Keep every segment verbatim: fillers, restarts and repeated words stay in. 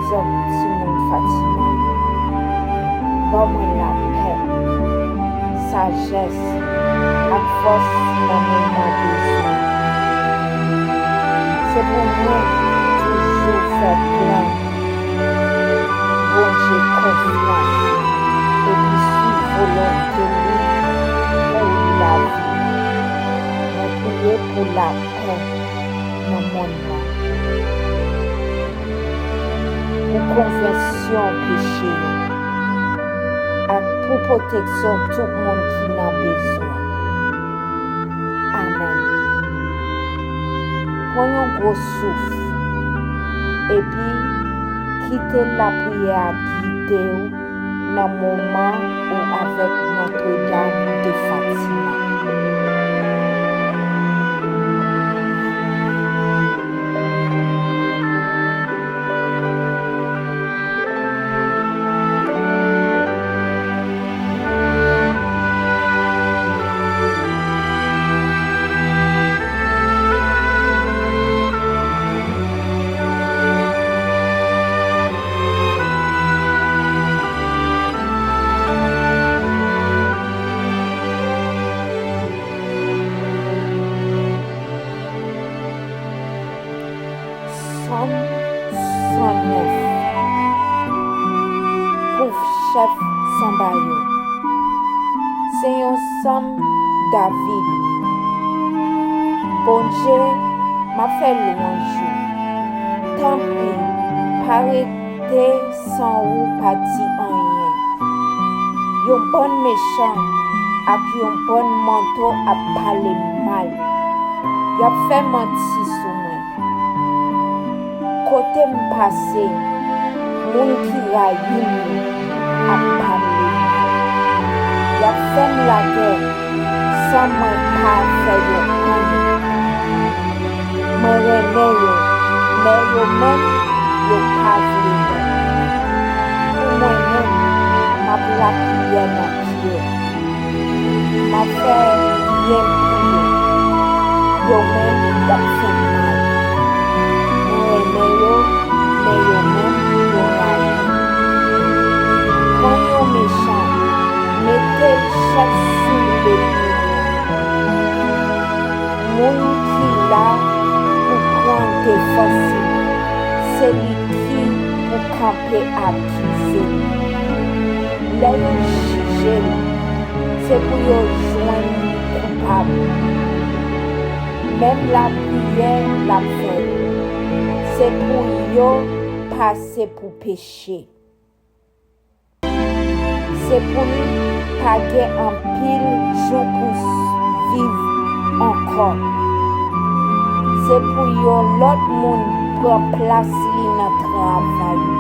egzanp timoun Fatima yo. Ban mwen lapè, sajès, ak fòs nan moman bezwen. Se pou mwen toujou fè plan Bondye konfyans epi swiv volonte li pou lavi m. Mwen priye pou lapè nan monn nan, pou konvèsyon peche yo, ak pou pwoteksyon tout moun ki nan bezwen. Amèn. Pran yon gwo souf, epi kite lapriyè a gide w nan moman ou avèk Notre Dame de Fatima. Sòm san nèf. Pou chèf sanba yo. Se yon sòm David. Bondye, m ap fè lwanj ou. Tanpri, pa rete san ou pa di anyen. Yon bann mechan ak yon bann manto ap pale m mal. Y ap fè manti sou mwen. Kote m pase, moun ki rayi m yo ap pale m mal. Y ap fè m lagè san mwen pa fè yo anyen. Mwen renmen yo, men yo menm, yo pa vle mwen. Pou mwen menm, m ap lapriyè nan pye w. M ap fè byen pou yo. Yo menm, y ap fè m mal. Mwen renmen yo, men yo menm, yo rayi m. Pran yon mechan, mete l chèf sou lènmi l. Moun ki la pou pran defans li, se li ki pou kanpe akize li. Lè yo jije l, se pou yo jwenn li koupab. Menm lapriyè l ap fè yo, se pou yo pase pou peche. Se pou l pa gen anpil jou pou viv ankò. Se pou yon lòt moun pran plas li nan travay li.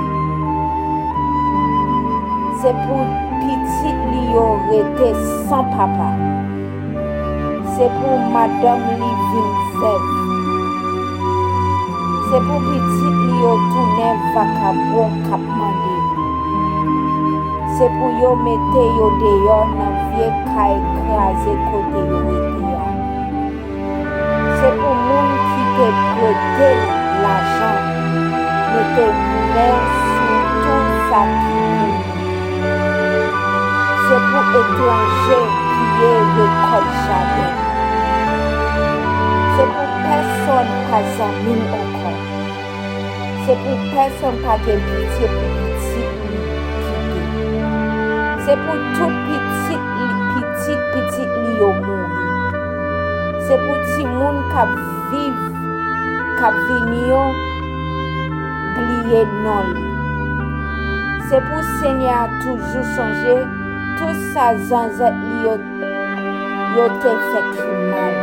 Se pou pitit li yo rete san papa. Se pou madanm li vin vèv. Se pou pitit li yo tounen vakabon k ap mande. Se pou yo mete yo deyò nan vye kay kraze kote yo rete a. Se pou moun ki te prete l lajan mete men sou tou sa ki pou li. Se pou etranje piye rekòt jaden. Se pou pèsonn pa zanmi l ankò. Se pou pèsonn pa gen pitye pou pitit li kite. Se pou tout pitit li, pitit pitit li yo mouri. Se pou timoun k ap viv, k ap vini yo, bliye non li. Se pou Senyè a toujou sonje tout sa zanzèt li yo, yo te fè ki mal.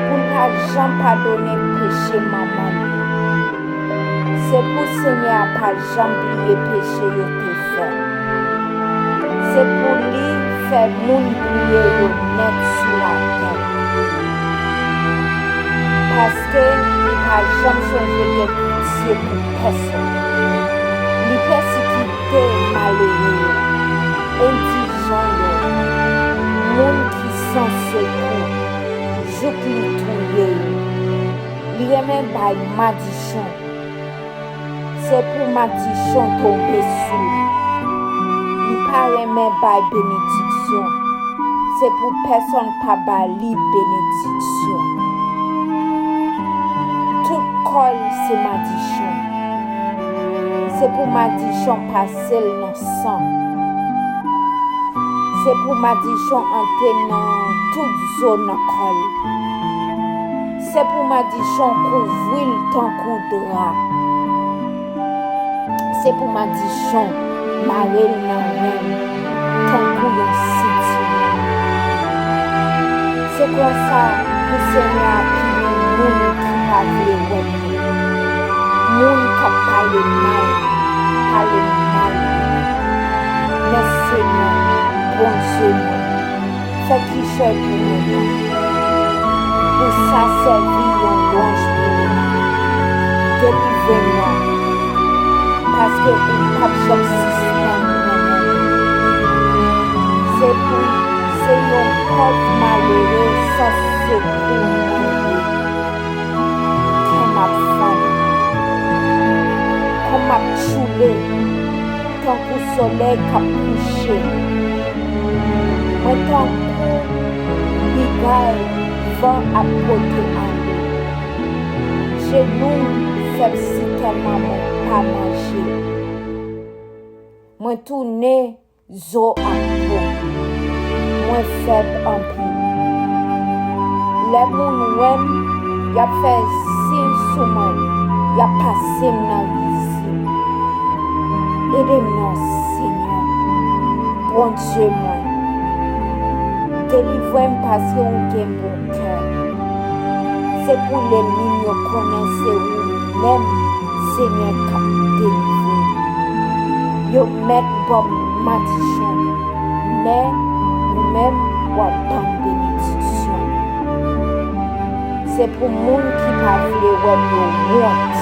Pou l pa janm padone peche manman li. Se pou Senyè a pa janm bliye peche yo te fè. Se pou li fè moun bliye yo nèt sou latè. Paske li pa janm sonje gen pitye pou pèsonn. Li pèsekite malere yo, endijan yo, moun ki san sekou, jouk li touye yo. Li renmen bay madichon. Se pou madichon tonbe sou li. Li pa renmen bay benediksyon. Se pou pèsonn pa ba li benediksyon. Tout kò l se madichon. Se pou madichon pase l nan san. Se pou madichon antre nan tout zo nan kò l. Se pou madichon kouvri l tankou dra. Se pou madichon mare l nan ren l tankou yon sentiwon. Se konsa pou Senyè a pini moun ki pa vle wè m yo, moun k ap pale mal, pale m mal. Men Senyè, Bondye mwen, fè kichòy pou mwen nan, pou sa sèvi yon lwanj pou ou. Delivre mwen, paske ou p ap janm sispann renmen m. Se pou se yon pòv malere san sekou mwen ye. Kè m ap fann, kò m ap tchoule tankou solèy k ap kouche. Mwen tankou bigay van ap pote ale. Jenou m fèb sitèlman mwen pa manje. Mwen tounen zo ak po. Mwen fèb anpil. Lè moun wè m, y ap fè siy sou mwen, y ap pase m nan rizib. Ede m non, Senyè, Bondye mwen. Delivre m paske ou gen bon kè. Se pou lènmi m yo konnen se ou menm, Senyè, k ap delivre m. Yo mèt ban m madichon, men ou menm, w ap ban m benediksyon. Se pou moun ki pa vle wè m yo wont,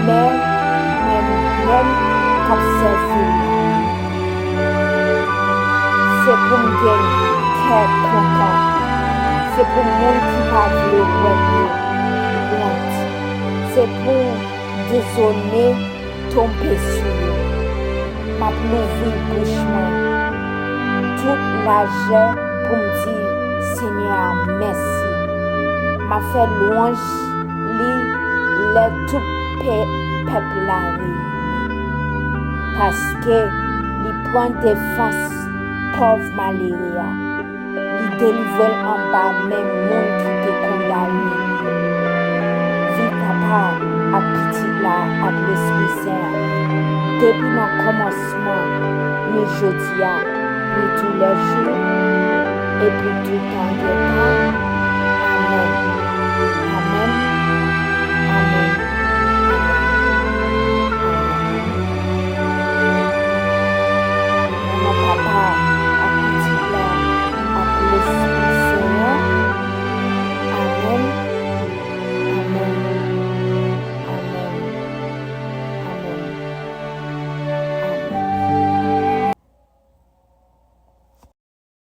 men mwen menm k ap sèvi w la. Se pou m gen kè kontan. Se pou moun ki pa vle wè m yo wont. Se pou dezone tonbe sou yo. M ap louvri bouch mwen tout lajè pou m di Senyè a mèsi. M ap fè lwanj li lè tout pe-, pèp la reyini. Paske li pran defans pòv malere a. Li delivre l anba men moun ki te kondane li. Vi papa ak pitit la ak Lespri Sen an, depi nan kòmansman, ni jodi a, ni toulèjou, e pou toutan dè tan. Amèn.